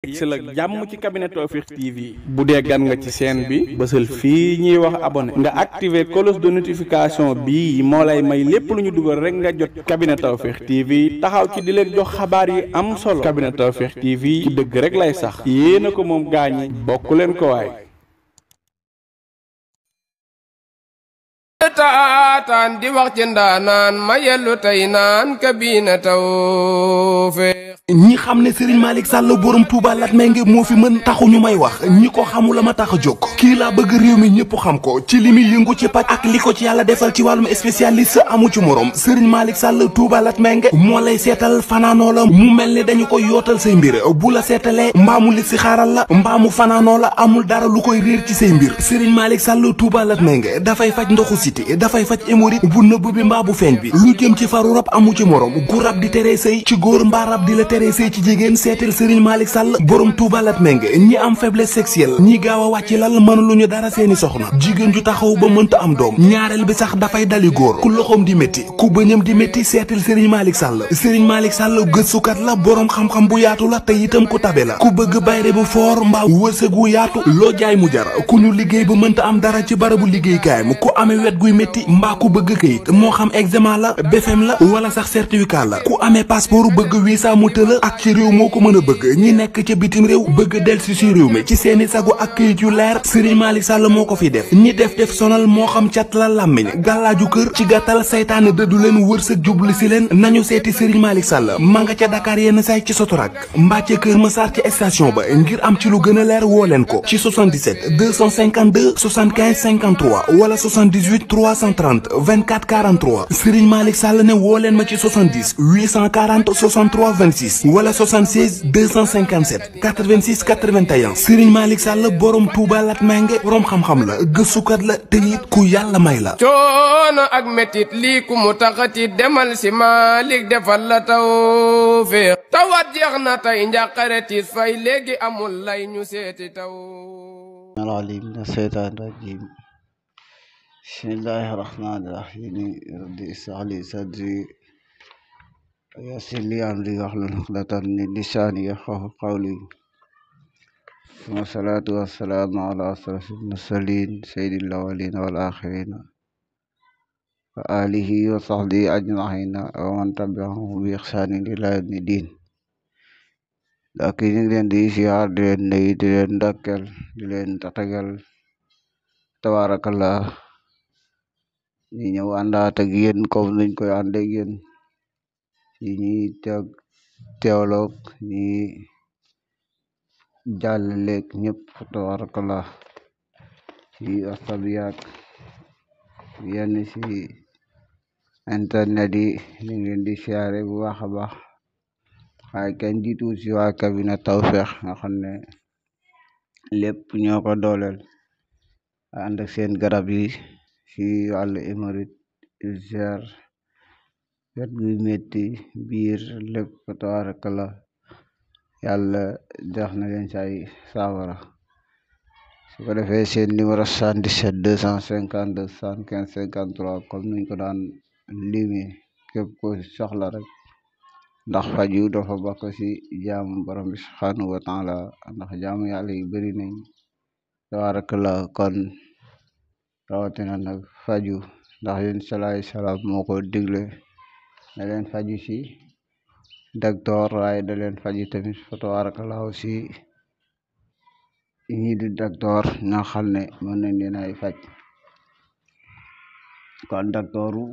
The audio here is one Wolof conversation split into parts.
yegsil ak jàmm ci cabinet Tawfekh TV bu dee gan nga ci chaîne bi bësal fii ñuy wax abonné nga activer cloche de notification bii moo lay may lépp lu ñu dugal rek nga jot cabinet Tawfekh TV taxaw ci di leen jox xabaar yi am solo cabinet Tawfekh TV ci dëgg rek lay sax yéena ko moom gaañi bokk leen ko waay taataan di wax ci ndaanaan ma yellu tey naan kabina Tawfekh ñi xam ne Serigne Malick Sall borom Touba Latmingué moo fi mën taxu ñu may wax ñi ko xamul la ma tax a jóg kii laa bëgg réew mi ñëpp xam ko ci li muy yëngu ci paj ak li ko ci yàlla defal ci wàllum spécialiste amu ci morom Serigne Malick Sall Touba Latmingué moo lay seetal fanaanoo la mu mel ni dañu koy yootal say mbir bu la seetalee mbaamu li si xaaral la mbaamu fanaanoo la amul dara lu koy réer ci say mbir Serigne Malick Sall Touba Latmingué dafay faj ndoxu siti dafay faj hémorroïde bu nëbb bi mbaa bu feeñ bi lu jëm ci faru rab amu ci morom gu rab di teree sëy ci góor mbaa rab di la teree sëy ci jigéen seetal Serigne Malick Sall borom Touba Latmingué ñi am faiblesse sexuelle ñi gaaw a wàcc lal mënuluñu dara seeni soxna jigéen ju taxaw ba mënta am doom ñaareel bi sax dafay dali góor ku loxoom di métti ku bëñam di métti seetal Serigne Malick Sall Serigne Malick Sall gëstukat la borom xam-xam bu yaatu la te itam ku tabe la ku bëgg bayre bu foor mbaa wërsëg wu yaatu loo jaay mu jar ku ñu liggéey ba mënta am dara ci barabu liggéeykaayam ku amee wet guy métti mbaa ku bëgg kayit moo xam examen la BFEM la wala sax certificat la ku amee passeport bëgg visa mu tëla ak ci réew moo ko mën a bëgg ñi nekk ca bitim réew bëgg delsi si réew mi ci seeni sago ak kayit yu leer Serigne Malick Sall moo ko fi def ñi def sonal moo xam cat la làmmiñ gàllaaju kër ci gàttal saytaane dëddu leen wërsëg jublu si leen nañu seeti Serigne Malick Sall ma nga ca Dakar yenn say ci Sotorak mbaa ca Kër Massar ci station ba ngir am ci lu gën a leer woo leen ko ci 77 252 75 53 wala 78 330 24 43 Serigne Malick Sall ne woo leen ma ci 70 840 63 26 wala 76 257 86 81 Serigne Malick Sall borom Touba Latmingué borom xam-xam la gëstukat la te it ku yàlla may la. coono ak metit lii ku mu taxati demal si Malick defal la Tawfekh tawat jeex na tey njàqare tiis fay léegi amul lay ñu seeti taw. العليم من الشيطان الرجيم بسم الله الرحمن الرحيم رب اشرح لي صدري ويسر لي أمري واحلل عقدة من لساني يفقهوا قولي ثم الصلاة والسلام على أشرف المرسلين سيد الأولين والآخرين وآله وصحبه أجمعين ومن تبعهم بإحسان إلى يوم الدين ñu ngi leen di siyaar di leen nuyu di leen ndokkel di leen tatagal tabarakallah ñi ñëw àndaat ak yéen comme nuñ koy ànd ak yéen ci ñi teewloog ñi jàllaleeg ñëpp tabarakallah ci astabiyaak yenn ci internet yi ñu ngi leen di siyaare bu baax a baax waaye kenn jiitu ci waa cabinet Tawfekh nga xam ne lépp ñoo ko dooleel ànd ak seen garab yi ci wàllu hémorroïde ulcère wet guy metti biir lépp tabarakallah yàlla jox na leen ci ay saafara su ko defee seen numéro 77 252 75 53 comme nuñ ko daan limi képp ko soxla rek ndax faju dafa bokk ci jaamu borom bi subhanahu wa taala ndax jaamu yàlla yi bari nañ tabarakallah kon rawatina nag faju ndax yéen salaay salaam moo ko digle da leen faju ci docteur waaye da leen faju tamit fa tabarakallah ci ñi di docteur ñoo xam ne mën nañ leen ay faj kon docteuru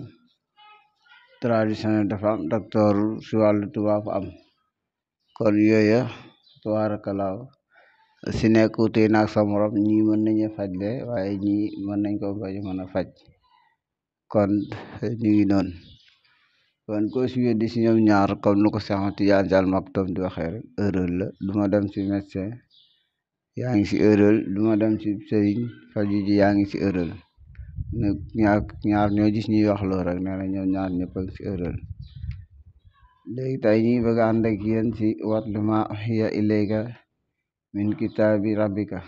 traditionnel dafa am docteuru ci wàllu tubaab am kon yooya tabarakallah si nekk tey naag sa morom ñi mën nañu faj le waaye ñi mën nañ ko bañ mën a faj kon ñu ngi noonu kon ko si weddi si ñoom ñaar comme nu ko Cheikh Ahmed Tidiane Sy Al Maktoum di waxee rek erreur la du ma dem ci médecin yaa ngi ci erreur du ma dem ci sëriñ faju ji yaa ngi ci erreur nag ñaar ñoo gis ñuy wax loo rek nee na ñoom ñaar ñëpp ak ci erreur léegi tey ñi bëgg ànd ak yéen ci watlu ma uhiya ilayka min kitaabi rabbika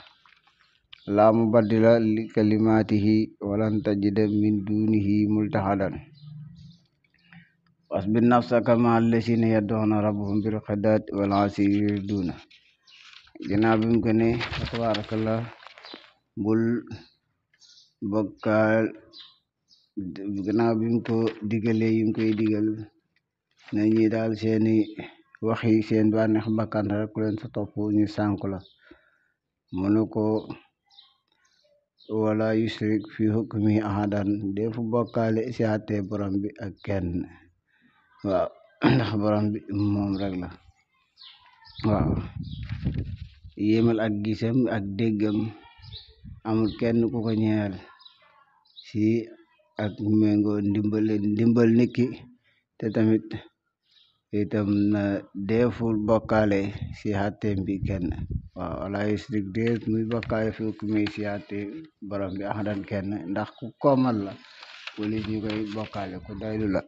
laa mubaddila li kalimatihi walan tajida min dunihi multahadan wasbir nafsaka ma allazina yad'una rabbahum bil ghadati wal ashi yuriduna ginnaaw bi mu ko ne tabarakallah bul bokkaal ginnaaw bi mu ko digalee yi mu koy digal na ñi daal seeni waxi seen bànneex bakkan rek ku leen sa topp ñu sànku la mu ne ko wala yusrik fi hukmi ahadan defu bokkaale si àtte borom bi ak kenn waaw ndax borom bi moom rek la waaw yéemal ak gisam ak déggam amul kenn ku ko ñeel si ak méngoo ndimbal niki te tamit itam na deeful bokkaale si àtteem bi kenn waaw wala yusrik deef muy bokkaale fi hukmi si àtte borom bi ahadan kenn ndax ku koomal la wala ñu koy bokkaale ku doylu la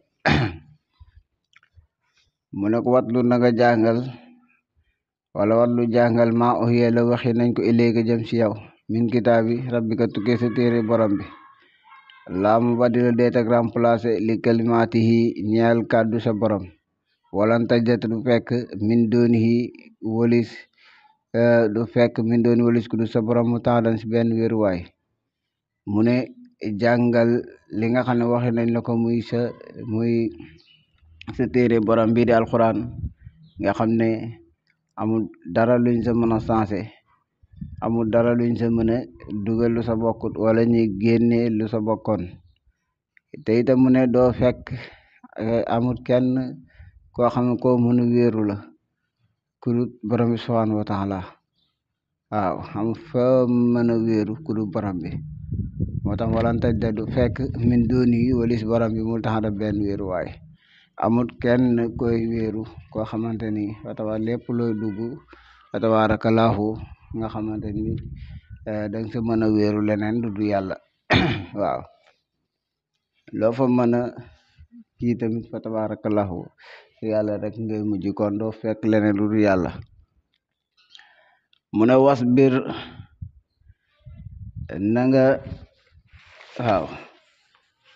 mu ne ko watlu na nga jàngal wala watlu jàngal maa uhiya la waxi nañ ko ilayka jëm ci yow min kitaabi rabbika tukkee sa téere borom bi laa mu badila deet ak remplacé li kalimaatihi ñeel kàddu sa borom walan tajdat du fekk min doonihi walis ku du sa borom mu taxadan si benn wéeruwaay mu ne jàngal li nga xam ne waxi nañ la ko muy sa téere borom bii di alquran nga xam ne amul dara luñ sa mën a sensé amul dara luñ sa mën a dugal lu sa bokkut wala ñuy génne lu sa bokkoon te itam mu ne doo fekk amul kenn koo xam ne koo mën a wéeru la ku dul borom bi subhanahu wa taala waaw amul fa mën a wéeru ku dul borom bi moo tax walantaj da du fekk min dooni yi walis borom bi mu tax da benn wéeru waay amul kenn koy wéeru koo xamante ni watawa lépp looy dugg watabaarakallahu nga xamante ni danga sa mën a wéeru leneen du yàlla waaw loo fa mën a kii tamit watabaarakallahu yàlla rek ngay mujj kon doo fekk leneen du yàlla mu ne wasbir na nga waaw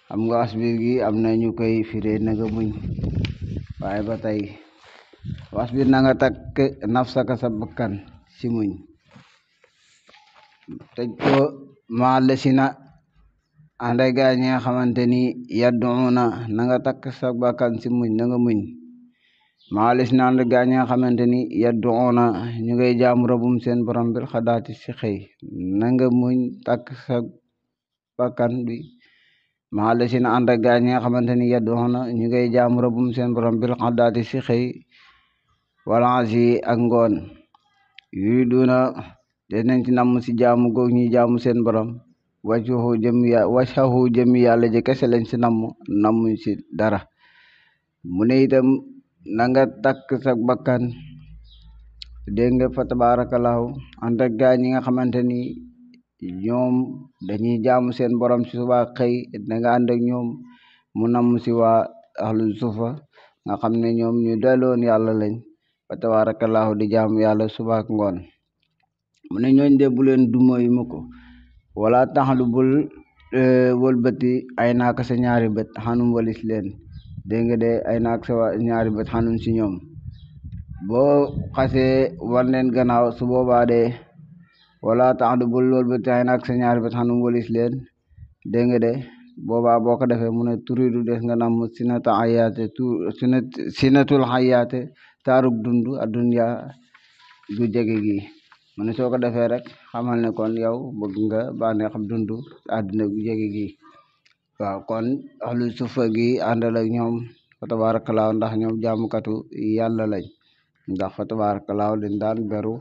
xam nga wasbir gi am na ñu koy firee na nga muñ waaye ba tey wasbir na nga takk nafsaka sa bakkan si muñ tëj ko maa la si na ànd ak gaa ñi nga xamante ni yadduuna na nga takk sa bakkan si muñ na nga muñ maa la si na ànd ak gaa ñi nga xamante ni yadduuna ñu ngay jaamu rabum seen borom bil xadaati si xëy na nga muñ takk sa bakkan bi maa la si na ànd ak gaa ñi nga xamante ni yadduuna ñu ngay jaamu rabum seen borom bil xadaati si xëy wala si ak ngoon yuy duna des nañ ci namm si jaamu goog ñi jaamu seen borom wajhahu jëmi yàlla ji kese lañ si nammuñ si dara mu ne itam na nga takk sa bakkan dégg nga fa tabarakallahu ànd ak gaa ñi nga xamante ni ñoom dañuy jaamu seen borom si suba xëy da nga ànd ak ñoom mu namm si waa ahlu sufa nga xam ne ñoom ñu doyloon yàlla lañ fa tabarakallahu di jaamu yàlla suba ak ngoon mu ne ñooñ de bu leen dumóoyu mu ko wala taxalu bul wëlbati ay naaka sa ñaari bët xanum walis leen dégg nga de ay naak sa ñaari bët xanum si ñoom boo xasee wan leen gannaaw su boobaa de wala taxalu bul wëlbati ay naak sa ñaari bët xanum walis leen dégg nga de boobaa boo ko defee mu ne turidu des nga nam sinatul xayaate taarug dund adduniya gu jege gi mu ne soo ko defee rek xamal ne kon yow bëgg nga bànneex xam dund àdduna gu jege gi waaw kon ahlu sufa gi àndal ak ñoom fa tabarakalaaw ndax ñoom jaamukatu yàlla lañ ndax fa tabarakalaaw dañ daan beru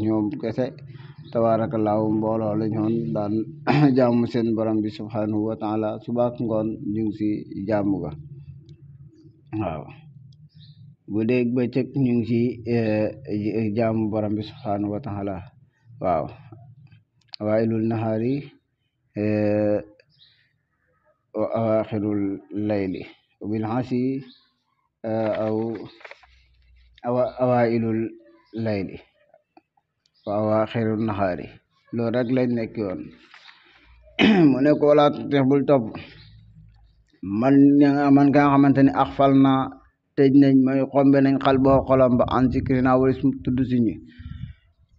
ñoom kese tabarakalaaw mbooloo la ñoon daan jaamu seen borom bi subhanahu wa taala subaak ngoon ñu ngi si jaamu ga waaw bu dee bëccëg ñu ngi ci jaamu borom bi subhanahu wa taala waaw awailul nahaari wa awaxirul layli bil hasi aw awailul layli wa awaxirul nahaari loolu rek lañ nekk yoon mu ne ko wala tex bul topp man ka nga xamante ni axfal naa tëj nañ mooy xombe nañ xal boo xolam ba an zikri naa wala su tudd si ñi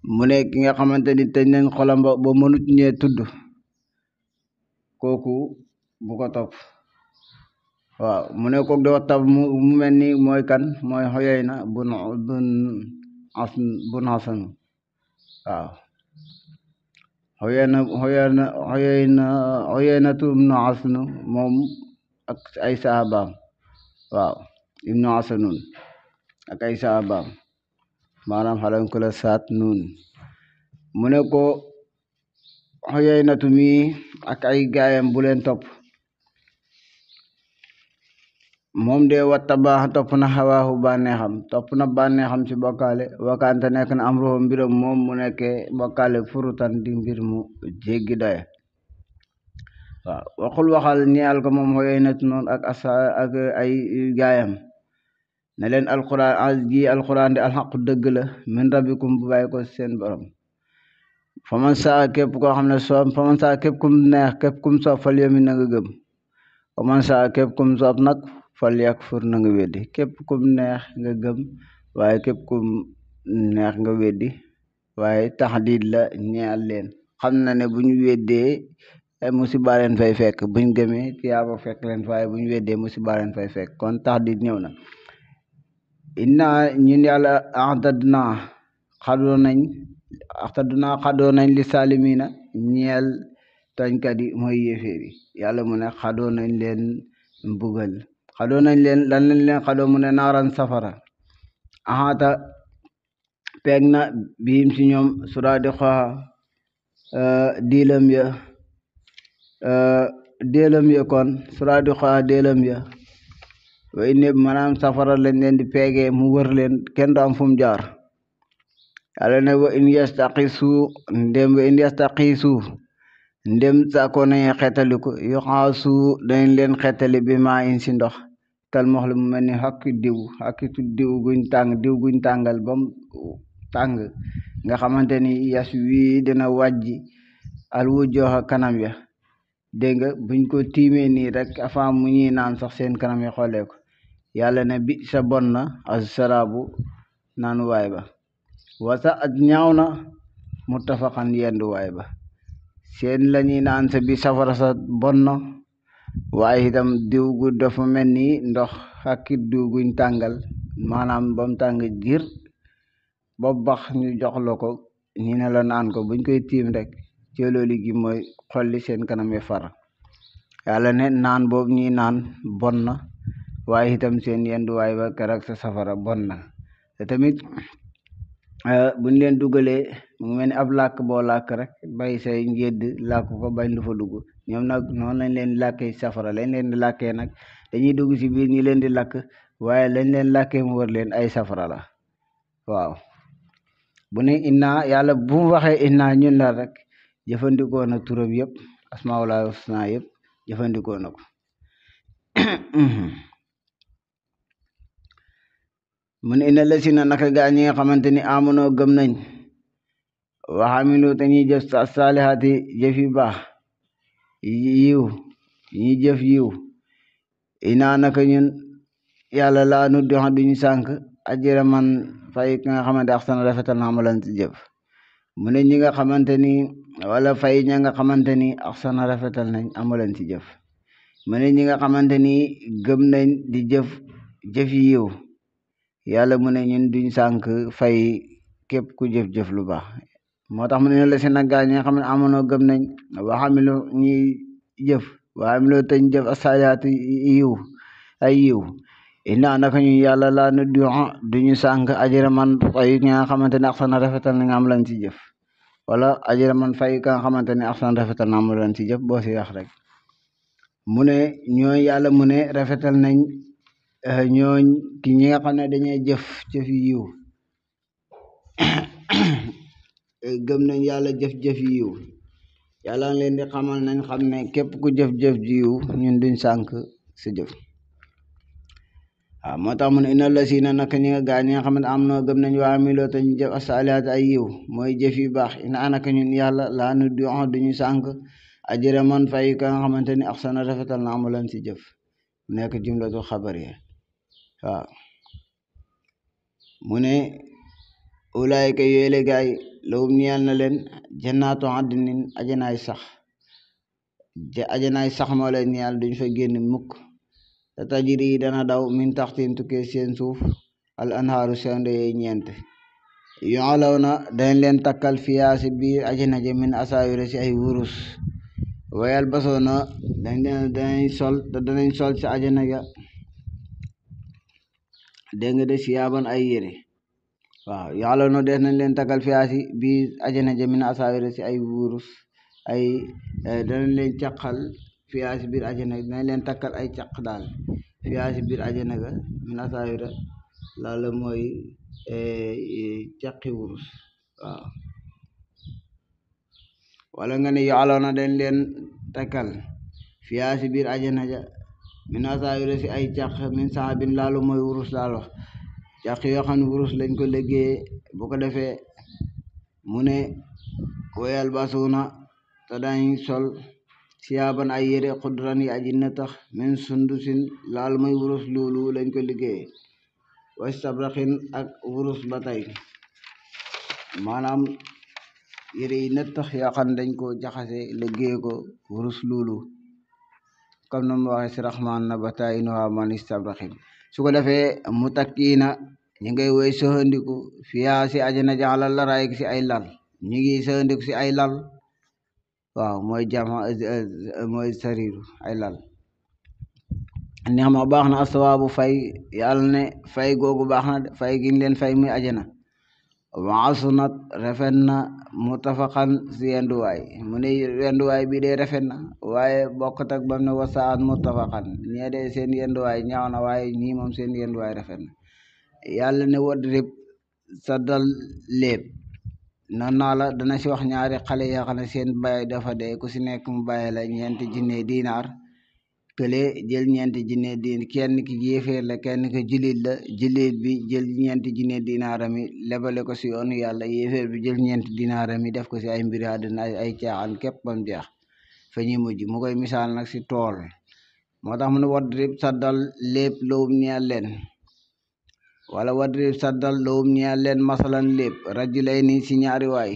mu ne ki nga xamante ni tëj nañ xolam ba mënut ñee tudd kooku bu ko topp waaw mu ne kooku di wax tab mu mel ni mooy kan mooy Uyayna bun Hasan waaw Uyaynatu ibnu Hasan moom ak ay sahabaam waaw ibnu Hasanun ak ay sahabaam maanaam xalan ko la saat nun mu ne ko Uyaynatu mi ak ay gaayam bu leen topp moom de watta baax topp na xawaahu bànneexam ci bokkaale wakaante nekk na am roxo mbiram moom mu nekkee bokkaale furutan di mbir mu jéggi doye waaw waxul waxal ñeel ko moom Uyaynatu noonu ak ay gaayam ne leen alquran di alxaqu dëgg la min rabbikum bu bàyyi ko seen borom faman saa képp koo xam ne faman saa képp kum neex képp kum soob fal yomin na nga gëm faman saa képp kum soob nag fal yakfur na nga weddi képp kum neex nga gëm waaye képp kum neex nga weddi waaye taxdiid la ñeel leen xam na ne bu ñu weddee musiba leen fay fekk buñ gëmee tiyaaba fekk leen waaye bu ñu weddee musiba leen fay fekk kon taxdiid ñëw na inna ñun yàlla axtadnaa xadoo nañ li salimina ñeel tooñkat yi mooy yéeféer yi yàlla mu ne xadoo nañ leen mbugal xadoo nañ leen lan lañ leen xadoo mu ne naaran safara axaata peeg na biim ci ñoom suraadi xoa déelam ya kon suraadi xoa déelam ya wa inne maanaam safara lañ leen di peegee mu wër leen kenn du am fu mu jaar yàlla ne wa in yastaqiisu ndem sàkkoo nañu xeetaliku yuxaasu dañ leen xeetali bi maa in si ndox kal mox la mu mel ni xakkitu diw guñ tàngal ba mu tàng nga xamante ni yas wii dina wàjji al wujjooxa kanam ya dégg nga buñ ko tiimee nii rek avant mu ñuy naan sax seen kanam yi xoolee ko yàlla ne bi sa bon na asaraabu naan waay ba wasa at ñaaw na muttafaqan yenduwaay ba seen lañuy naan sa bi safara sa bon na waaye itam diw gu dafa mel ni ndox xakkit diw guñ tàngal maanaam ba mu tàng jir ba bax ñu jox la ko ñi ne la naan ko buñ koy tiim rek ceelooli gi mooy xolli seen kanam yi far yàlla ne naan boobu ñuy naan bon na waaye itam seen yenduwaay ba keroog sa safara bon na te tamit buñ leen dugalee mu ngi mel ni ab làkk boo làkk rek bay say njédd làkk ko bañ lu fa dugg ñoom nag noonu lañ leen di làkkee safara lañ leen di làkkee nag dañuy dugg ci biir ñi leen di làkk waaye lañ leen làkkee mu wër leen ay safara la waaw bu ne inna yàlla bu mu waxee inna ñun la rek jëfandikoo na turam yëpp asmaul husna yëpp jëfandikoo na ko mu ne ina la si na naka gaa ñi nga xamante ni amonoo gëm nañ waxamilu te ñuy jëf saalihaati jëf yu baax yiw ñuy jëf yiw inaa naka ñun yàlla laa nu dox duñu sànk ajira man fay ki nga xamante axsana rafetal na amalan ci jëf mu ne ñi nga xamante ni wala fay ña nga xamante ni axsana rafetal nañ amalan ci jëf mu ne ñi nga xamante ni gëm nañ di jëf yiw yàlla mu ne ñun duñ sànk fay képp ku jëf-jëf lu baax moo tax mu ne la seen gaa ñi nga xam ne amonoo gëm nañ waxamilu ñuy jëf waxamilu teñ jëf asalihaat yiw ay yiw inaa naka ñu yàlla laa nu duñu sànk ajira man fay ñi nga xamante ne axsana rafetal na nga am lan ci jëf wala ajira man fay ka nga xamante ne axsana rafetal na am lan ci jëf boo si wax rek mu ne ñoo yàlla mu ne rafetal nañ ñooñ ki ñi nga xam ne dañuy jëf yiw gëm nañ yàlla jëf yiw yàlla ngi leen di xamal nañ xam ne képp ku jëf yiw ñun duñ sànk sa jëf waaw moo tax mu ne inna la si na naka ñi nga gaa ñi nga xam ne am noo gëm nañ waa amiloo te ñu jëf asalihaat ay yiw mooy jëf yu baax ina anaka ñun yàlla laa nu duñu sànk ajira man fay ka nga xamante ni axsana rafetal na amalan si jëf nekk jumlatu xabar yi waaw mu ne ulaayka yooyle gaay lawum ñeel na leen jannaatu adnin ajanaay sax moo leen ñeel duñ fa génn mukk te tajiri dana daw min taxtin tukkee seen suuf al anhaaru sewnde yey ñeent yoolaw na dañ leen takkal fiyaa si biir ajana ja min asaawira si ay wurus wayal basoo na danañ sol ci ajana ja dégg nga de siyaaban ay yére waaw yoolaw na des nañ leen takkal fiyaa si biir ajana ja min asaawira si ay wurus ay danañ leen caqal fiyaa si biir ajana danañ leen takkal ay caq daal fiyaa si biir ajana ga min asaawira laala mooy caqi wurus waaw wala nga ne yoolaw na dañ leen takkal fiyaa si biir ajana ja min asaawira si ay caq min saabin laalu mooy wurus laalo caq yoo xam ne wurus lañ ko liggéey bu ko defee mu ne wayal basuuna te dañ sol siyaaban ay yére xudran yi aji na tax min sundusin laal mooy wurus luulu lañ ko liggéey wastabraxin ak wurus ba tey maanaam yére yi na tax yoo xam ne dañ ko jaxase liggéey ko wurus luulu comme na mu waxee si raxmaan na ba tey inuha man istabraxin su ko defee mu takkiina ñu ngay woy soxandiku fiyaa si ajana jaxalal la raay si ay lal ñu ngi soxandiku si ay lal waaw mooy sariiru ay lal neex ma baax na asawaabu fay yàlla ne fay googu baax na fay giñ leen fay muy ajana waasunat rafet na mutafaqan si yenduwaay mu ne yenduwaay bii de rafet na waaye bokkut ak bam ne wasaan mutafaqan ñee de seen yenduwaay ñaaw na waaye ñii moom seen yenduwaay rafet na yàlla ne wadrib sa dal léeb noonu naa la dana si wax ñaari xale yoo xam ne seen baay dafa dee ku si nekk mu bàyyi la ñeenti junne dinaar kële jël ñeenti junne diin kenn ki yéeféer la kenn ki julit la julit bi jël ñeenti junne dinaarami lebale ko si yoonu yàlla yéeféer bi jël ñeenti dinaarami def ko si ay mbiri àddina ay caaxaan képp bam jeex fa ñuy mujj mu koy misaal nag si tool moo tax mu ne wadrib saddal lépp lowum ñeel leen wala wadrib saddal lowum ñeel leen masalan lépp rajulayni si ñaari waay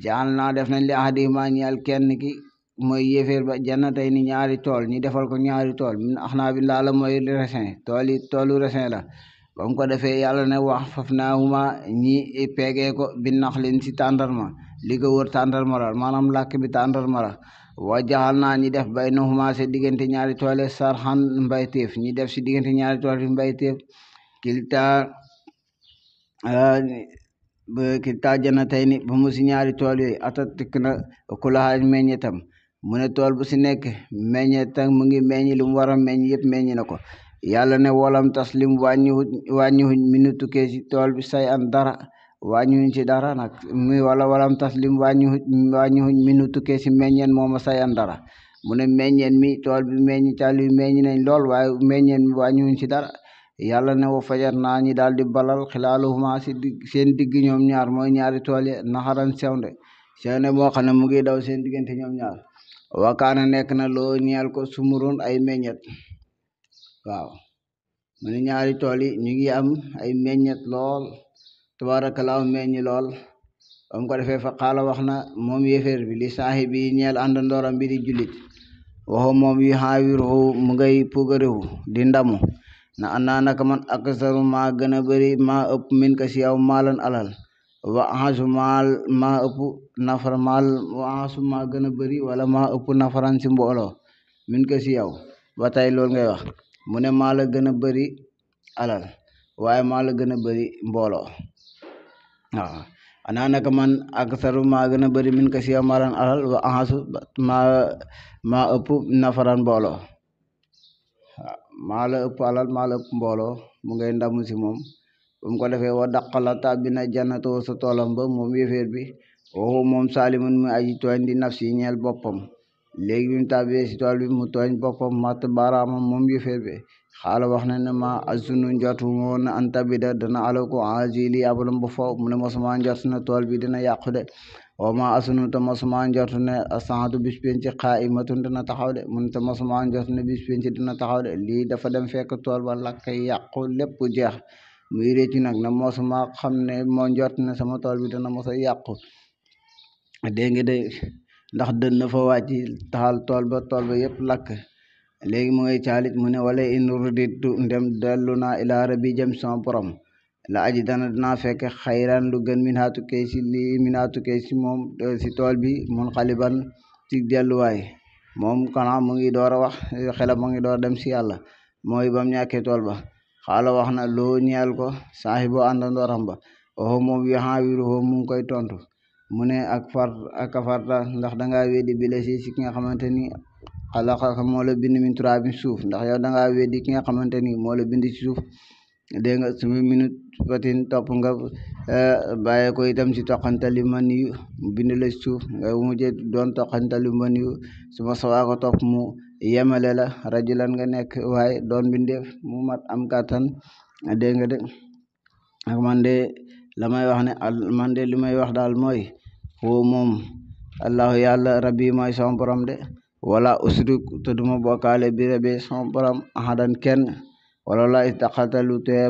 jaal naa def nañ li ahadihima ñeel kenn ki mooy yéeféer ba jannatay ni ñaari tool ñi defal ko ñaari tool min axnaabin laala mooy raisin toolu raisin la ba mu ko defee yàlla ne wax faf naahuma ñi peegee ko bi naxlin si tàndarma li ko wër tàndarma la maanaam làkk bi tàndarma la wa jaxal naa ñi def baynahuma se diggante ñaari toole sarxan mbayteef ñi def si diggante ñaari tool fi mbayteef kilta jannatay ni ba mu si ñaari tool yooyu atat tikk na kulaha meññetam mu ne tool bu si nekk meññetam mu ngi meññi lu mu war a meññ yëpp meññi na ko yàlla ne wolam taslim wàññiwuñ minu tukkee si tool bi say an dara wàññiwuñ ci dara nag wala walam taslim wàññiwuñ minu tukkee si meññeen mooma say an dara mu ne meññeen mi tool bi meññi taal bi meññi nañ lool waaye meññeen mi wàññiwuñ ci dara yàlla ne wo fajar naa ñi daal di balal xilaaluhuma si seen digg ñoom ñaar mooy ñaari tool yi naxaran sewnde moo xam ne mu ngi daw seen diggante ñoom ñaar wakaana nekk na loo ñeel ko sumurun ay meññet waaw mu ne ñaari tool yi ñu ngi am ay meññet lool tabarakallahu meññi lool bam ko defee fa xaala wax na moom yéeféer bi li saahi bi ñeel àndandooram bi di jullit waxo moom yu xaawiruhu mu ngay pugarewu di ndamu na annaa naka man aksaru maa gën a bëri maa ëpp min ka si yow maalan alal wa ahasu maa ëpp nafar wa ahasu maa gën a bëri wala maa ëpp nafaran si mbooloo min ka si yow ba tey loolu ngay wax mu ne maa la gën a bëri alal waaye maa la gën a bëri mbooloo waaw annaa naka man aksaru maa gën a bëri min ka si yow maalan alal wa ahasu maa ëpp nafaran mbooloo maa la ëpp alal maa la ëpp mbooloo mu ngay ndamu si moom bu mu ko defee wa daqala tàbbina jannatoo sa toolam ba moom yéeféer bi waxu moom saalimun mu aji tooñ di nafsi ñeel boppam léegi bi mu tàbbee si tool bi mu tooñ boppam matt baaraamam moom yéeféer bi xaala wax na ne ma azunu njortu woon na an tabida dana ala ko ajili abalam ba fo mu ne mosuma njort na tool bi dina yàqu de wa ma asunu te mosuma njort ne asaatu bis penc qaa'imatun dina taxaw de mun te mosuma njort ne bis penc dina taxaw de lii dafa dem fekk tool ba lakk yàqu lépp jeex muy réccu nag na mosuma xam ne moo njort ne sama tool bi dana mos a yàqu dégg nga de ndax dën na fa wàcc taxal tool ba yëpp lakk léegi mu ngay caalit mu ne wala in ruditu ndem dellu naa ilaa rabbi jëm sama borom la aji dinaa fekk xayran lu gën min hatukee si lii min hatukee si moom si tool bi mun xaliban ci delluwaay moom kana mu ngi door a wax xelam mu ngi door dem si yàlla mooy bam ñàkkee tool ba xaala wax na loo ñeel ko saaxibo àndandooram ba waxo moom yaxaawiru xoo mu ngi koy tontu mu ne ak farta ndax dangaa weddi bi la si ki nga xamante ni xalaqa moo la bind min turaabin suuf ndax yow dangaa weddi ki nga xamante ni moo la bind ci suuf dégg nga suma minute fatin topp nga bàyyee ko itam si toqantali man yu mu bind la suuf nga mujje doon toqantali man yu suma sawaa ko topp mu yemale la rajulan nga nekk waaye doon bindeef mu mat am kàttan dégg nga de ak man de la may wax ne man de li may wax daal mooy foo moom allahu yàlla rabbi mooy sama borom de wala usrik te duma bokkaale bi rabbi sama borom ahadan kenn wala la istaqaltalu tee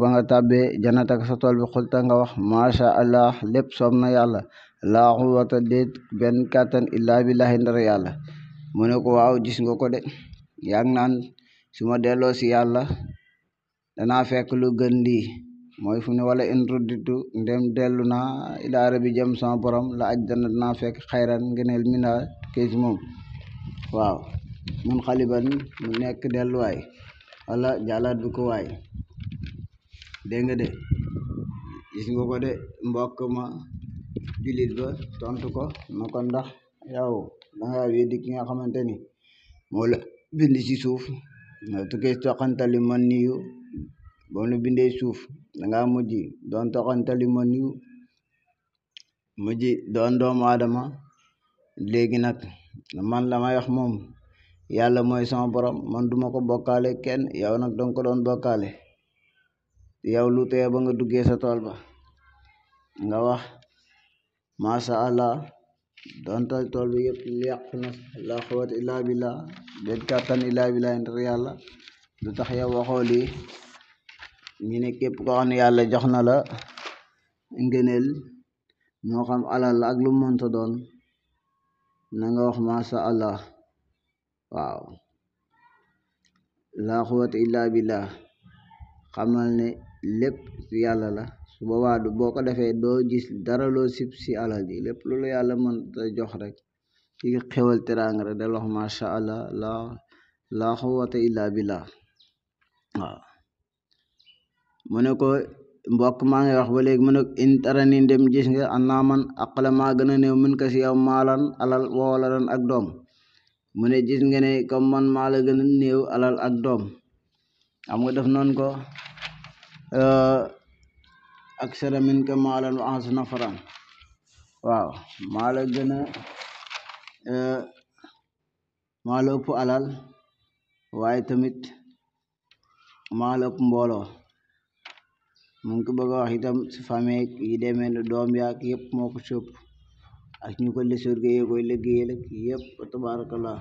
ba nga tàbbee janataka sa tool bi xulta nga wax masha allah lépp soob na yàlla laa quwwata déet benn kàttan illaa billahi ndar yàlla mu ne ko waaw gis nga ko de yaa ngi naan su ma delloo si yàlla danaa fekk lu gën lii mooy fu ne wala in rudditu ndem dellu naa ilaa rabbi jëm sama borom la aj danaa fekk xayran ngeneel mina tukkee si moom waaw mun xaliban mu nekk delluwaay wala jàllaat bi ko waay dégg nga de gis nga ko de mbokk ma julit ba tontu ko na ko ndax yow danga weddi ki nga xamante ni moo la bind ci suuf nga tukkee toqantali man niyu boo la bindee suuf danga mujj doon toqantali man niyu mujj doon doomu aadama léegi nag man la may wax moom yàlla mooy sama borom man duma ko bokkaale kenn yow nag danga ko doon bokkaale yow lu tee ba nga duggee sa tool ba nga wax masha Allah donte tool bi yëpp yàqu na la quwwata illaa billah benn kàttan illaa billah ndar yàlla lu tax yow waxoo lii ñu ne képp koo xam ne yàlla jox na la ngëneel moo xam alal la ak lu mënta doon na nga wax masha Allah waaw la quwwata illaa billah xamal ne lépp ci yàlla la su boobaa boo ko defee doo gis dara loo sib si alal ji lépp loolu yàlla mën ta jox rek ci xewal teraanga rek del wax masha Allah la quwwata illaa billah waaw mu ne ko mbokk maa ngi wax ba léegi mu ne in tarani ndem gis nga an naa man aqala maa gën a néew min ka si yow maalan alal woola dan ak doom mu ne gis nga ne comme man maa la gën a néew alal ak doom xam nga def noonu ko aksara min ka maalan wa ahsana nafaran waaw maa la gën a maa la ëpp alal waaye tamit maa la ëpp mbooloo mu ngi ko bëgg a wax itam si famille yi demee ne doom yaak yëpp moo ko sëpp ak ñu ko lesorge yi koy liggéeyal ak yëpp tabarakallah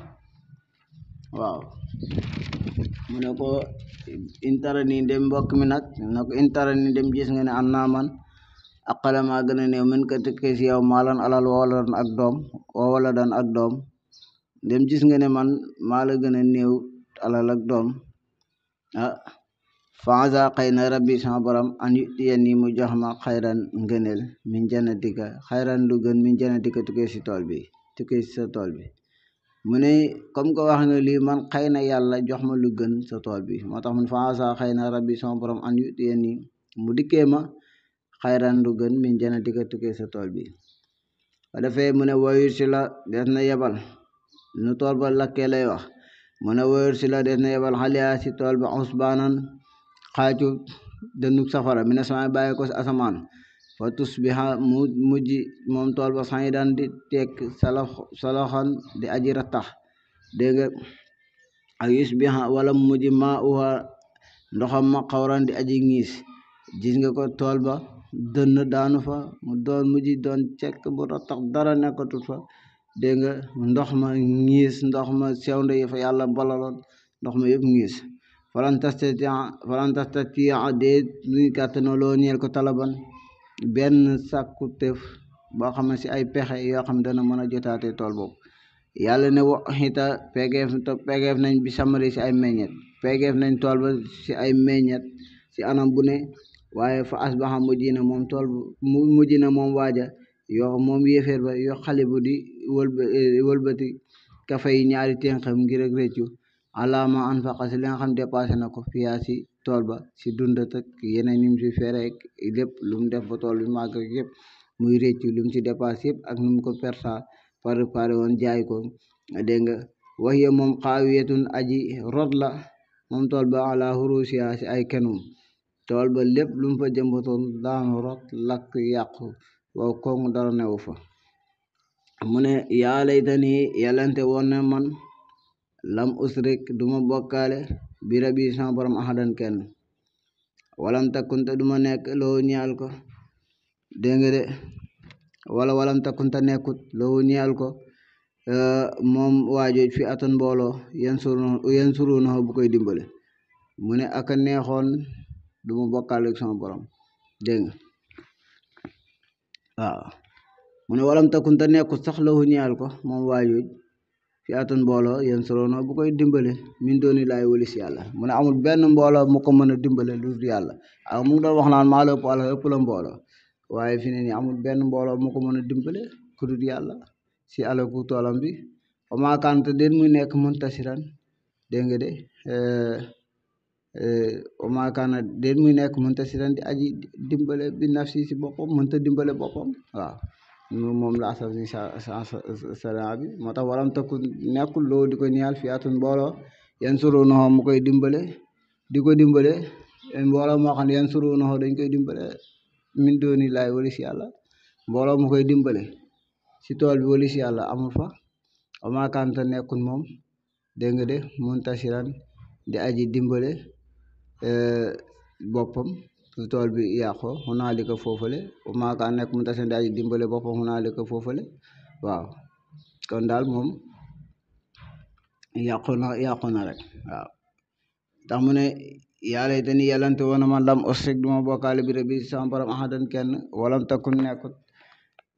waaw mu ne ko intara nii dem mbokk mi nag na ko intara nii dem gis nga ne am naa man aqala maa gën a néew min ka tëkkee si yow maalan alal wala dan ak doom wala dan ak doom dem gis nga ne man maa la gën a néew alal ak doom ah faasa xëy na rabbi sama borom an yutiyan ni mu jox ma xayran ngëneel min janatika xayran lu gën min janatika tukkee si tool bi tukkee si sa tool bi mu ne comme que wax nga lii man xëy na yàlla jox ma lu gën sa tool bi moo tax mun faasa xëy na rabbi sama borom an yutiyan ni mu dikkee ma xayran lu gën min janatika tukkee sa tool bi wa defee mu ne woyur si la des na yebal nu tool ba lakkee lay wax mu ne woyur si la des na yebal xaliyaa si tool ba usbaanan xaaju dënnu safara mi ne sama bàyyi ko si asamaan fa tusbiha mu mujj moom tool ba sañ daan di tekk saloxan di aji rattax dégg nga ak yusbiha wala mujj maa uha ndoxam ma xawran di aji ngiis gis nga ko tool ba dënn daanu fa mu doon mujj doon cekk bu rattax dara nekkatut fa dégg nga ndox ma ngiis ndox ma sewnde yi fa yàlla balaloon ndox ma yëpp ngiis falan tastatia déet luy kàttanoo loo ñeel ko talaban benn sàkku tëf boo xam ne si ay pexe yoo xam dana mën a jotaate tool boobu yàlla ne wa xita pegeef nañ bi samari si ay meññet pegeef nañ tool ba si ay meññet si anam bu ne waaye fa asbaxa mujj na moom tool mujj na moom waaja yoo moom yéeféer ba yoo xale bu di wëlbati kafe yi ñaari ténxam ngir ak réccu alaama anfaqa si li nga xam dépassé na ko fiyaa si tool ba si dundat ak yeneen nim si fereek lépp lu mu def ba tool bi màgg ak yëpp muy réccu lu mu si dépassé yëpp ak nu mu ko persa pare woon jaay ko dégg nga waxiye moom xaawiyetun aji rot la moom tool ba ala hurusiya si ay kenum tool ba lépp lu mu fa jëmbatoon daanu rot lakk yàqu waaw kongu dara newu fa mu ne yaa laytani yàllante woon ne man lam usrik duma bokkaale bi rabi sama borom ahadan kenn walam takkunte duma nekk loo ñaal ko dégg nga de wala walam takkunte nekkut loo ñaal ko moom waajooj fi atan mbooloo yan surunaho bu koy dimbale mu ne aka neexoon duma bokkaale ak sama borom dégg nga waaw mu ne walam takkunte nekkut sax loo ñaal ko moom waajooj fi atan mbooloo yan surunaho bu koy dimbale min dooni laay walis yàlla mu ne amul benn mbooloo mu ko mën a dimbale lu dul yàlla ak mu ngi doon wax naan maa la ëpp alal ëpp la mbooloo waaye fi ne nii amul benn mbooloo mu ko mën a dimbale ku dul yàlla si alaku toolam bi wa maa kaana déet muy nekk muntasiran dégg nga de wa maa kaana déet muy nekk muntasiran di aji dimbale bi nafsi si boppam mënta dimbale boppam waaw moom la asaf si sara bi moo tax waram takku nekkul loo di ko ñaal fi atun mbooloo yan surunaho mu koy dimbale di ko dimbale mbooloo moo xam ne yan surunaho dañ koy dimbale min dooni laay walis yàlla mbooloo mu koy dimbale si tool bi walis yàlla amul fa wa maa kaana nekkul moom dégg nga de muntasiran di aji dimbale boppam su tool bi yàqoo hunaalika foofale wa maa kaana nekk muntasiran di aji dimbale boppam hunaalika foofale waaw kon daal moom yàqu na rek waaw tax mu ne yàlla te ni yàllante woon man lam usrik duma bokkaale bi rabbi sama borom ahadan kenn walam takun nekkut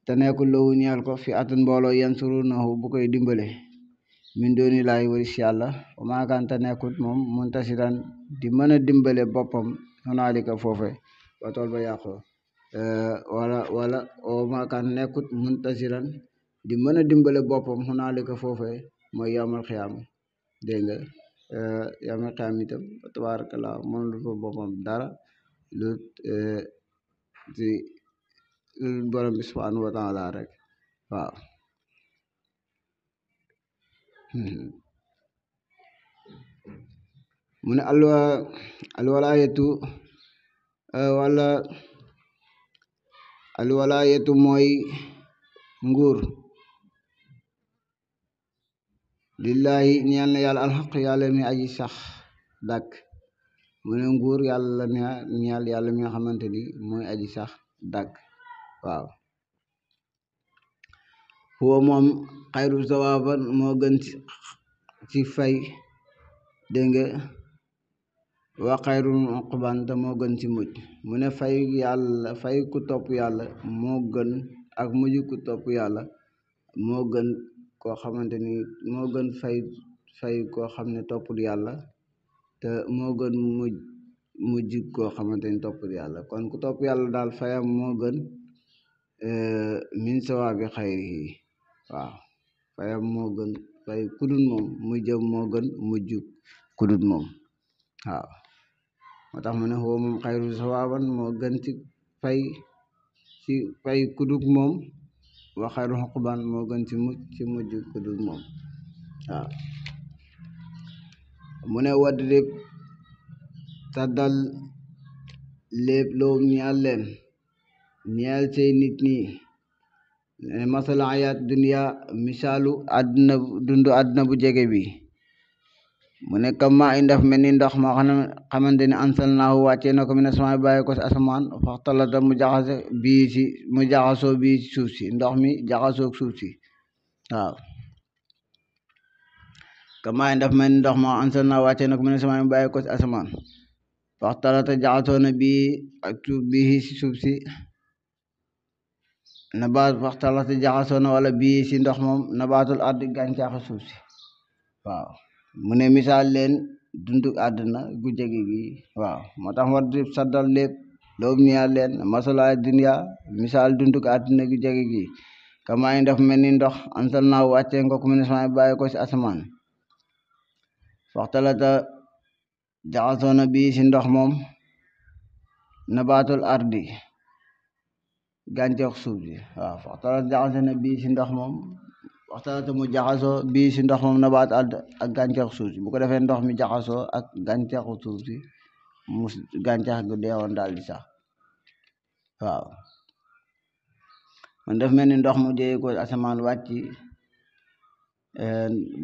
te nekkul lowu ñeel ko fi atun mbooloo yansurunahu bu koy dimbale min dooni laay walis yàlla wa maa kaana te nekkut moom muntasiran di mën a dimbale boppam hunaalika foofe ba tool ba yàqoo wala wa maa kaana nekkut muntasiran di mën a dimbale boppam hunaalika foofe mooy yawmal xiyaama dégg nga yawmal xiyaama itam tabaarakallaa mënul fa boppam dara lu ci borom bi subhaanahu wa taala rek waaw mu ne alwalaayatu wala alwalaayatu mooy nguur lillahi ñeel na yàlla alxaq yàlla mi aji sax dàkk mu ne nguur yàlla ñeel yàlla mi nga xamante ni mooy aji sax dàkk waaw huwa moom xayru sawaaban moo gën ci fay dégg nga wa xayru uqban te moo gën ci mujj mu ne fay yàlla fay ku topp yàlla moo gën ak mujj ku topp yàlla moo gën koo xamante ni moo gën fay koo xam ne toppul yàlla te moo gën mujj koo xamante ni toppul yàlla kon ku topp yàlla daal fayam moo gën min sawaabi xayrihi waaw fayam moo gën fay kudul moom mujjam moo gën mujj kudul moom waaw moo tax mu ne huwa moom xayru sawaaban moo gën ci fay kudul moom wa xayru xuqban moo gën ci mujj kudul moom waaw mu ne wadrib taddal léeb loo ñeel leen ñeel say nit ñi masala ayaat dunya misaalu àdduna dundu àdduna bu jege bi mu ne kama i ndaf mel ni ndox ma xamante ni ansalnaahu wàccee na ko mina sama bàyyi ko si asamaan faxtalata mu jaxasoo bii ci suuf si ndox mi jaxasoo suuf si waaw kamaay daf mel ni ndox moo ansal naa wàcce na ko mu ne sama bàyyi ko si asamaan waxtalata jaxasoo na bii ak suuf bii si suuf si nabaat waxtalata jaxasoo na wala bii si ndox moom nabaatul ardi gàncaxu suuf si waaw mu ne misaal leen dunduk àdduna gu jege gi waaw moo tax war di saddal lépp loobu niyaa leen masalaay dunya misaal dunduk àdduna gu jege gi kamaay daf mel ni ndox ansal naa wàcce nga ko mu ne sama bàyyi ko si asamaan waxtalata jaxasoo na bii si ndox moom nabaatul ardi gàncax suuf si waaw waxtalata jaxasoo na bii si ndox moom waxtalata mu jaxasoo bii si ndox moom nabaat ardi ak gàncax suuf si bu ko defee ndox mi jaxasoo ak gàncaxu suuf si mu gàncax gu deewoon daal di sax waaw man daf mel ni ndox mu jëyee ko asamaan wàcc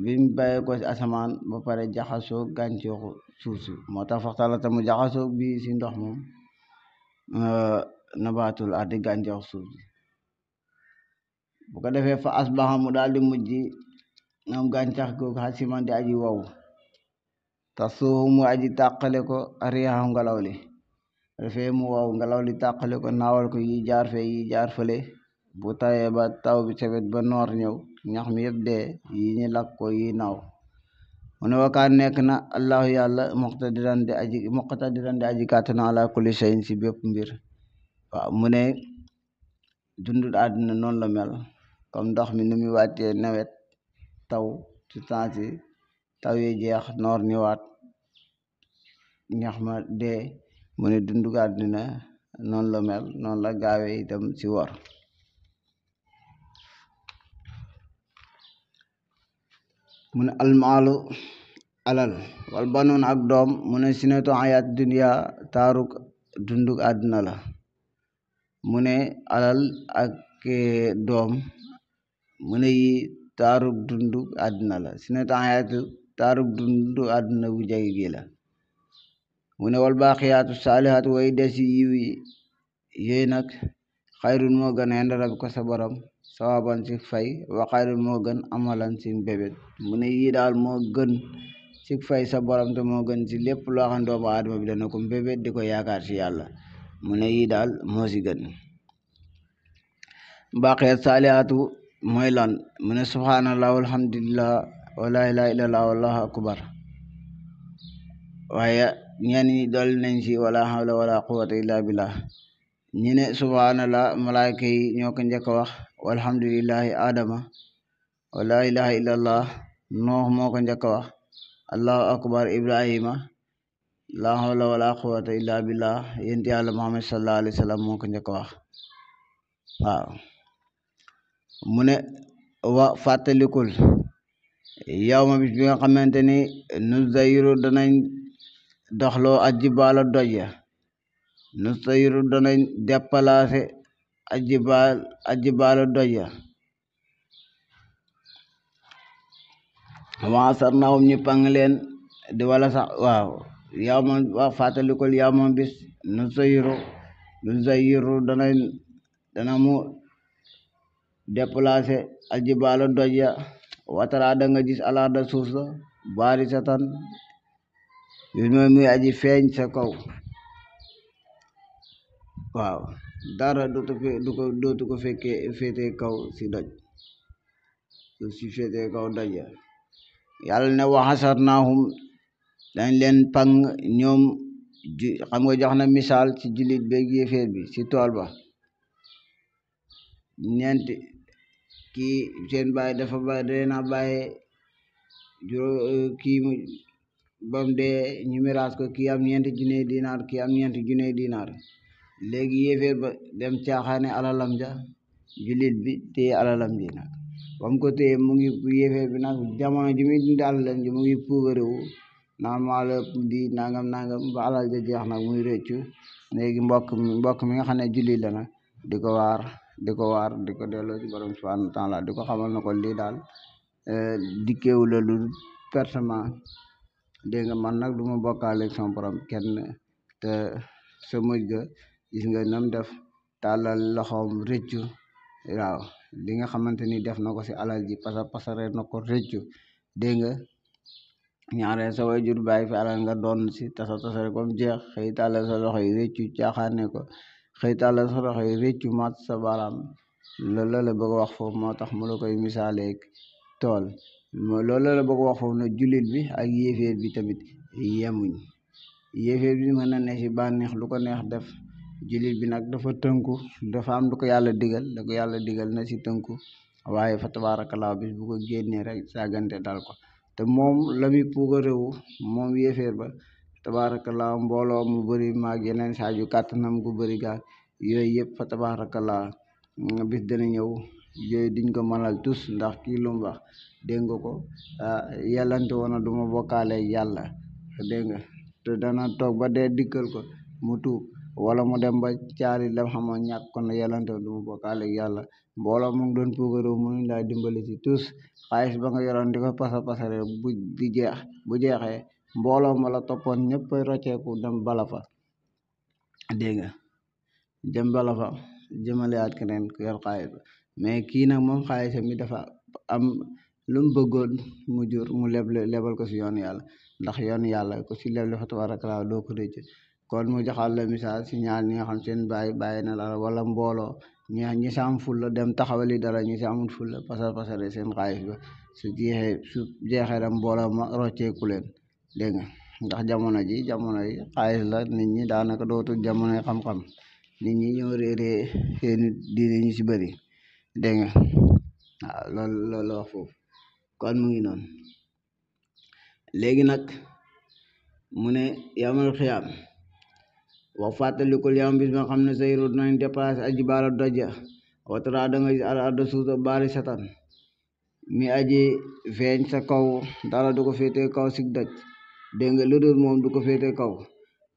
bi mu bàyyee ko si asamaan ba pare jaxasoo gàncaxu suuf si moo tax waxtalata mu jaxasoo bii si ndox moom nabaatul ardi gàncaxu suuf si bu ko defee fa asbaxa mu daal di mujj moom gàncax googu xasiman di aji wow te suufu mu aji tàqale ko ariyaxu ngelaw li defee mu wow ngelaw li tàqale ko naawal ko yi jaar fee yi jaar fële bu tawee ba taw bi sebet ba noor ñëw ñax mi yëpp dee yi ñu lakk ko yi naaw mu ne wakaan nekk na allahu yàlla muqtadiran di aji kàttan ala kulli shay'in si bépp mbir waaw mu ne dundul àdduna noonu la mel comme ndox mi nu muy wàccee nawet taw ci temps yi taw yi jeex noor ñëwaat ñax ma dee mu ne dundul àdduna noonu la mel noonu la gaawee itam si wor mu ne almaalu alal wal banoon ak doom mu ne sinetu ayaat dunya taaruk dunduk àdduna la mu ne alal ak doom mu ne yi taaruk dunduk àdduna la sinetu ayaat taaruk dunduk àdduna bu jege gi la mu ne wal baaqiyaatu saalihaat way des yiw yi yooyu nag xayrun moo gën a ndara bi ko sa borom sawaban si fay wa xayrun moo gën amalan si bébét mu ne yii daal moo gën si fay sa borom te moo gën si lépp loo xam doomu aadama bi dana ko bébét di ko yaakaar si yàlla mu ne yii daal moo si gën baaqiyaat saalihaatu mooy lan mu ne subhanallah walhamdulillah wala ilaha illallah wallahu akbar waaye ñenn ñi dolli nañ si wala hawla wala quwwata illa billah ñi ne subhanallah malaayka yi ñoo ko njëkk a wax walhamdulillahi adama wala ilaha illallah noox moo ko njëkk a wax allahu akbar ibrahima la hawla wala quwwata illa billah yent yàlla muhammad sallallahu alayhi wa sallam moo ko njëkk a wax waaw mu ne wa fàttalikul yow ma bis bi nga xamante ni nu zayiru danañ doxloo ajibaala doj ya nu zayiru danañ déplacé ajibaala doj ya waasar naawum ñu pang leen di wala sax waaw yow ma wax fàttalikul yow ma bis nu zayiru dana mu déplacé aljibaala doj ya watara da nga gis alaada suuf sa baari sa tan yu mooy muy aji feeñ sa kaw waaw dara dootu ko fekkee féete kaw si doj suuf si féete kaw doj ya yàlla ne waxasarnaahum dañ leen pang ñoom xam nga jox na misaal ci jullit beeg yéeféer bi si tool ba ñeenti kii seen baay dafa dee na bàyyi kii mu bam dee ñu miraas ko kii am ñeenti junne dinaar kii am ñeenti junne dinaar léegi yéeféer ba dem caaxaane alalam ja jullit bi téye alalam ji nag bam ko téye mu ngi yéeféer bi nag jamono ji muy dund alalam ji mu ngi puugarewu naan maa la di nangam ba alal ja jeex nag muy rëccu léegi mbokk mi nga xam ne jullit la nag di ko waar di ko delloo ci borom subhanahu wa taala di ko xamal na ko lii daal dikkeewu la lu pertement dégg nga man nag du ma bokkaale ak sama borom kenn te sa mujj ga gis nga nam def tàllal loxoom rëccu waaw li nga xamante ni def na ko si alal ji pasare na ko rëccu dégg nga ñaareel sa way jur bàyyi fi alal nga doon si tasa rek ba mu jeex xëy tàllal sa loxo yi réccu caaxaane ko xëy tàllal sa loxo yi réccu mat sa baaraam loolu la bëgg a wax foofu moo tax mu la koy misaaleeg tool loolu la bëgg a wax foofu na jullit bi ak yéeféer bi tamit yemuñ yéeféer bi mën na ne si bànneex lu ko neex def jullit bi nag dafa tënku dafa am lu ko yàlla digal da ko yàlla digal na si tënku waaye fa tabaarakallaa bis bu ko génnee rek sàggante dal ko te moom la muy puuga réewu moom yéeféer ba tabaarakallaa mbooloo mu bëri maag yeneen saaju kàttanam gu bëri gaal yooyu yëpp fa tabaarakallaa bis dana ñëw yooyu duñ ko mënal tus ndax kii lu mu wax dégg nga ko yàllante woon na du ma bokkaale yàlla dégg nga te dana toog ba dee dikkal ko mu tuub wala mu dem ba caari lam xamoon ñàkk kon na yàllante woon du ma bokkaale yàlla mbooloo mu ngi doon puugaroo mënuñ laa dimbali ci tus xaalis ba nga yoroon di ko pasare bu jeexee mbooloo ma la toppoon ñëpp rocceeku dem bala fa dégg nga dem bala fa jëmalewaat keneen ku yor xaalis ba mais kii nag moom xaalisam mi dafa am lu mu bëggoon mu jur mu lebal ko si yoonu yàlla ndax yoonu yàlla ko si leble fa tabarakallah doo ko rëcc kon mu joxal la misaal si ñaar ñi nga xam seen bàyyi na la wala mbooloo ñi si am fulla dem taxawali dara ñi si amul fulla pasare seen xaalis ba su jeexee dem mbooloo ma rocceeku leen dégg nga ndax jamono yi xaalis la nit ñi daanaka dootul jamonoy xam-xam nit ñi ñoo réeree seen diine ñu si bëri dégg nga waaw loolu wax foofu kon mu ngi noonu léegi nag mu ne yamal xiyaam wax fàttalikul yam bis ba xam ne sayru dinañ déplacé aji baala doja watara da nga gis al arda suusa baari satan mi aji feeñ sa kaw dara du ko féete kaw sig doj dégg nga lu dul moom du ko féete kaw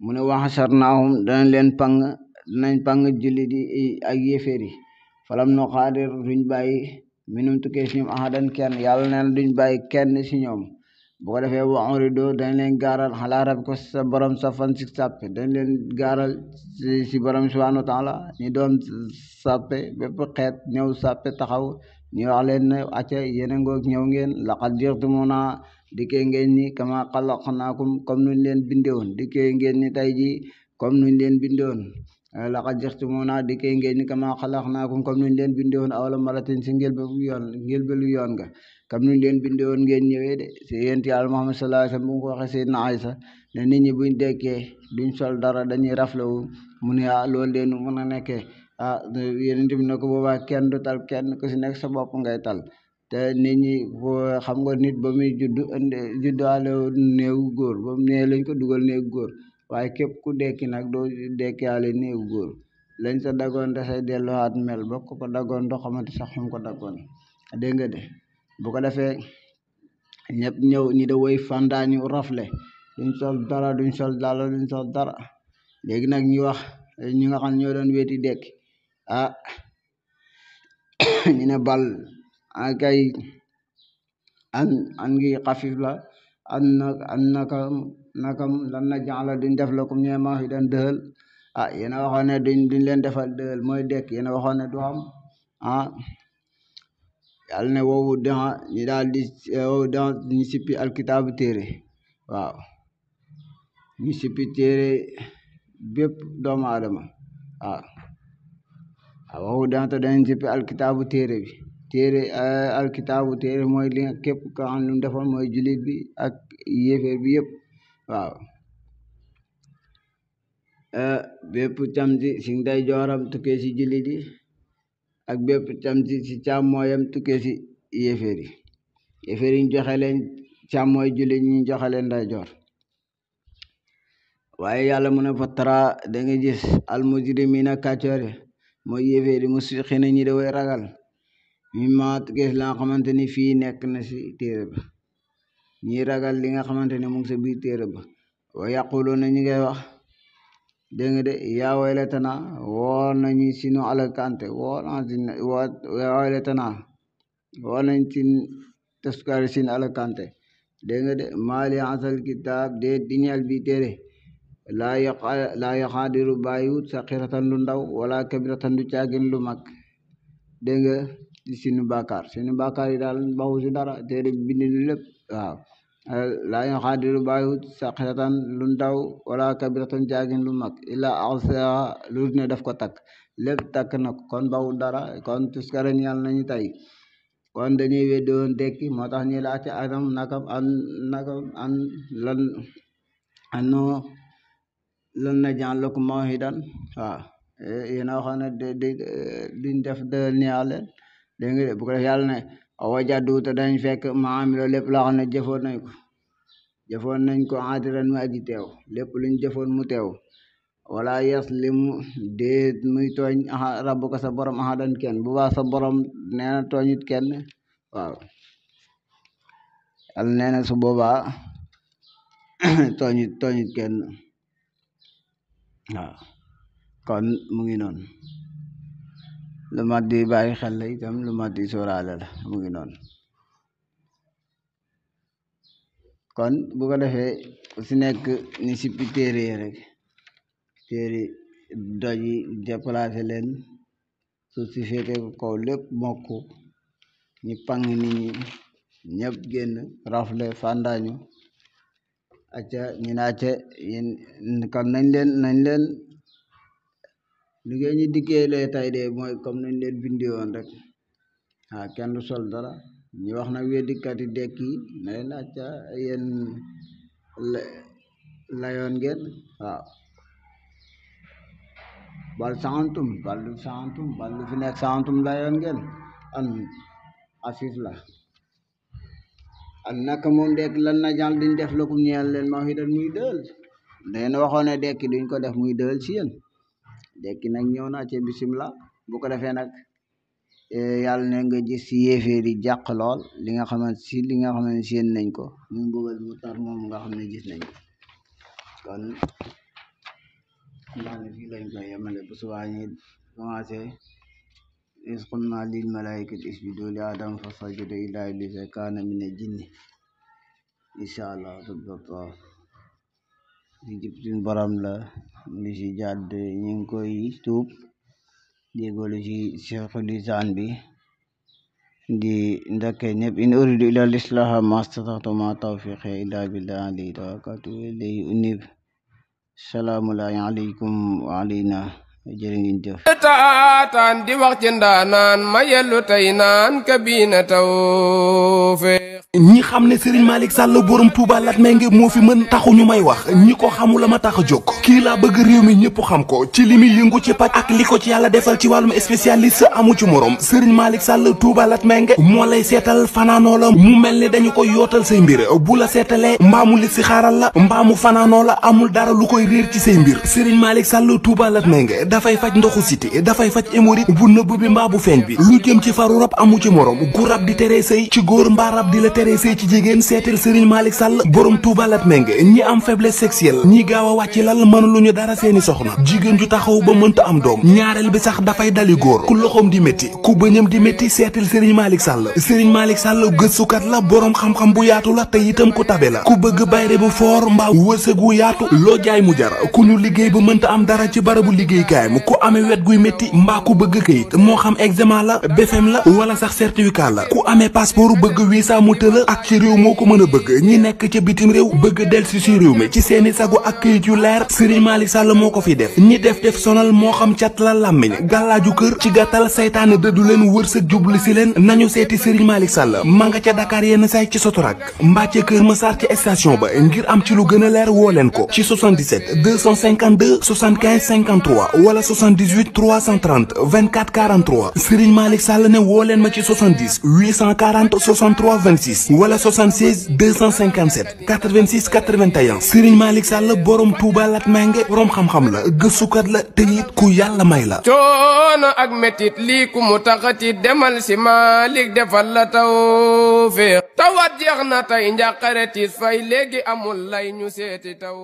mu ne waxasarnaahum dinañ pang julli di ak yéeféer yi falam no xaadir duñ bàyyi minum tukkee si ñoom ahadan kenn yàlla neen duñ bàyyi kenn si ñoom bu ko defee wa urido dañ leen gaaral xalaa rab ko sa borom sa fan si sàppe dañ leen gaaral si borom subhanahu wa taala ñu doon sàppe bépp xeet ñëw sàppe taxaw ñu wax leen ne acca yéen a ngoog ñëw ngeen laqad jirtumuna dikkee ngeen ni kama xalaqnaakum comme nuñ leen bindewoon dikkee ngeen ni tey ji comme nuñ leen bindewoon laqad jirtumuna dikkee ngeen ni kama xalaqnaakum comme nuñ leen bindewoon awla maratin si ngëlbelu yoon nga comme nuñ leen bindewoon ngeen ñëwee de si yent yàlla Muhammad sallallahu alayhi wasallam bu ko waxee Seydina Aysa ne nit ñi buñ dekkee duñ sol dara dañuy raflewu mu ne loolu leen mën a nekkee yeneen bi ne ko boobaa kenn du tal kenn ku si nekk sa bopp ngay tal te nit ñi xam nga nit ba muy juddaale néewu góor ba mu nee lañ ko dugal néewu góor waaye képp ku dekki nag doo dekkaale néewu góor lañ sa dagoon dasay delluwaat mel ba ko dagoon doo xamante sax mu ko dagoon dégg nga de bu ko defee ñëpp ñëw ñi da woy fandaañu rafle duñ sol dara léegi nag ñu wax ñi nga xam ñoo doon weeti dekki ñu ne bal kay an ngi xafif la nakam lan na jaala duñ def la comme ñeema yi daan dëhël yéena waxoon ne duñ leen defal dëhël mooy dekk yéena waxoon ne du xam yàlla ne woowu danga ñi daal di ñu sippi alkitaabu téere waaw ñu sippi téere bépp doomu aadama woowu danga te dañ sippi alkitaabu téere bi alkitaabu téere mooy li nga képp ko xam lu mu defoon mooy jullit bi ak yéeféer bi yëpp waaw bépp camsi si nday jooram tukkee si jullit yi ak bépp camsi si càmmooyam tukkee si yéeféer yi ñu joxe leen càmmooy jullit ñi joxe leen nday joor waaye yàlla mu ne fa tara da nga gis almujrimina kàccoore mooy yéeféer yi musfiqina ñi da way ragal mi maat gis la nga xamante ni fii nekk na si téere ba ñi ragal li nga xamante ni mu ngi sa biir téere ba wa yaquluna ñi ngay wax dégg nga de yaa waylatana woo nañu sinu alakante yaa waylatana woo nañ ci taskari sinu alakante dégg nga de maali asal kitaab de diñal bi téere laa yaxaadiru bàyyiwut saxiratan lu ndaw wala kabiratan du caagin lu mag dégg nga sinu bàkkaar yi daal baxu si dara téere bind lu lépp waaw laa yuxaadiru bàyyiwut saxiratan lu ndaw wala kabiratan jaagin lu mag illa ahsaha lu ne daf ko takk lépp takk na ko kon bawul dara kon tuskaren yàlla nañu tey kon dañuy weddi woon dekki moo tax ñuy laajte adam nakam an lan naj'al lakum maw'idan waaw yéen a waxoon ne duñ def de neex leen dégg nga bu ko def yàlla ne wajadu te dañ fekk maamilo lépp loo xam ne jëfoon nañ ko adiran mu aji teew lépp luñ jëfoon mu teew wala yaslimu déet muy tooñ rabbuka sa borom ahadan kenn bu baax sa borom nee na tooñut kenn waaw yàlla nee na su boobaa tooñut kenn waaw kon mu ngi noonu lu mat di bàyyi xel la itam lu mat di sóoraale la mu ngi noonu kon bu ko defee si nekk ni sippi téere rek téere doj yi déplacé leen suuf si féete ko kaw lépp mokk ñi pang nit ñi ñëpp génn rafle fàndaañu acca ñu ne acca yéen kon nañ leen liggéey ñu dikkee lee tay de mooy comme nañ leen bindi woon rek kenn du sol dara ñu wax nag weddikati dekk yi na leen acca yéen layoon ngeen waaw bal lu fi nekk saxantum layoon ngeen an asif la an naka moom dekk lan na jàll duñ def la ku ñeel leen maw'idan muy dël leen waxoon ne dekki duñ ko def muy dël ci yéen dekki nag ñëw na ci bismillah bu ko defee nag yàlla ne nga gis si yéeféer yi jàq lool li nga xamante seen nañ ko ñu mbugal mu tar moom nga xam ne gis nañ ko kon ndax ne fii lañ koy yemale bu subaa ñi commencé is qulna lil malaikati isjudu li adam fa sajadu illa iblisa kaana mina jinni insha allah tabaraka li jub suñ borom la li si jàdd ñu ngi koy tuub jégalu ci cheikhul lisaan bi di ndokke ñëpp in uridu illa lislaha mastata'tu ma tawfiqi illa billah alayhi tawakkaltu wa ilayhi unib salaamu aleykum wa aleyna jërë ngeen jëf taataan di wax ci ndaanaan ma yellu tey naan kabina tawfeex ñi xam ne Serigne Malick Sall borom Touba Latmingué moo fi mën taxuñu may wax ñi ko xamula ma tax a jóg kii laa bëgg réew mi ñëpp xam ko ci li muy yëngu ci paj ak li ko ci yàlla defal ci wàllum spécialiste amu ci morom Serigne Malick Sall Touba Latmingué moo lay seetal fanaanoo la mu mel ni dañu koy yootal say mbir bu la seetalee mbaamu li si xaaral la mbaamu fanaanoo la amul dara lu koy réer ci say mbir Serigne Malick Sall Touba Latmingué dafay faj ndoxu siti dafay faj hémorroïde bu nëbb bi mbaa bu feeñ bi lu jëm ci faru rab amu ci morom gu rab di teree sëy ci góor mbaa rab di la teree sëy ci jigéen seetal Serigne Malick Sall borom Touba Latmingué ñi am faiblesse sexuelle ñi gaaw a wàcc lal mënuluñu dara seeni soxna jigéen ju taxaw ba mënta am doom ñaareel bi sax dafay dali góor ku loxoom di métti ku bëñam di métti seetal Serigne Malick Sall Serigne Malick Sall gëstukat la borom xam-xam bu yaatu la te itam ku tabe la ku bëgg bayre bu foor mbaa wërsëg wu yaatu loo jaay mu jar ku ñu liggéey ba mënta am dara ci barabu liggéeykaayam ku amee wet guy métti mbaa ku bëgg kayit moo xam examen la BFEM la wala sax certificat la ku amee passeport bëgg visa mu tëla ak ci réew moo ko mën a bëgg ñi nekk ca bitim réew bëgg delsi ci réew mi ci seeni sagu ak kayit yu leer Serigne Malick Sall moo ko fi def ñi def sonal moo xam cat la làmmiñ gàllaaju kër ci gàttal saytaane dëddu leen wërsëg jubli si leen nañu seeti Serigne Malick Sall ma nga ca Dakar yenn say ci Sotorak mbaa ca Kër Massar ci station ba ngir am ci lu gën a leer woo leen ko ci 77 252 75 53 wala 78 330 24 43 Serigne Malick Sall ne woo leen ma ci 70 840 63 26 wala 76 257 86 81 Serigne Malick Sall borom Touba Latmingué borom xam-xam la gëstukat la te it ku yàlla may la. coono ak metit lii ku mu taxati demal si Malick defal la tawfeex tawat jeex na tey njàqare tiis fay léegi amul lay ñu seeti taw.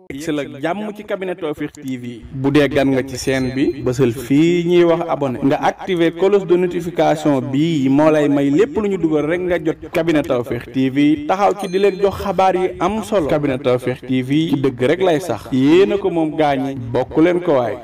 si la jàmm ci cabinet Tawfekh TV bu dee gan nga ci chaîne bi bësal fii ñuy wax abonné nga activer cloche de notification bii moo lay may lépp lu ñu dugal rek nga jot cabinet Tawfekh TV taxaw ci di leen jox xabaar yi am solo cabinet Tawfekh TV ci dëgg rek lay sax yéena ko moom gaañi bokku leen ko waay.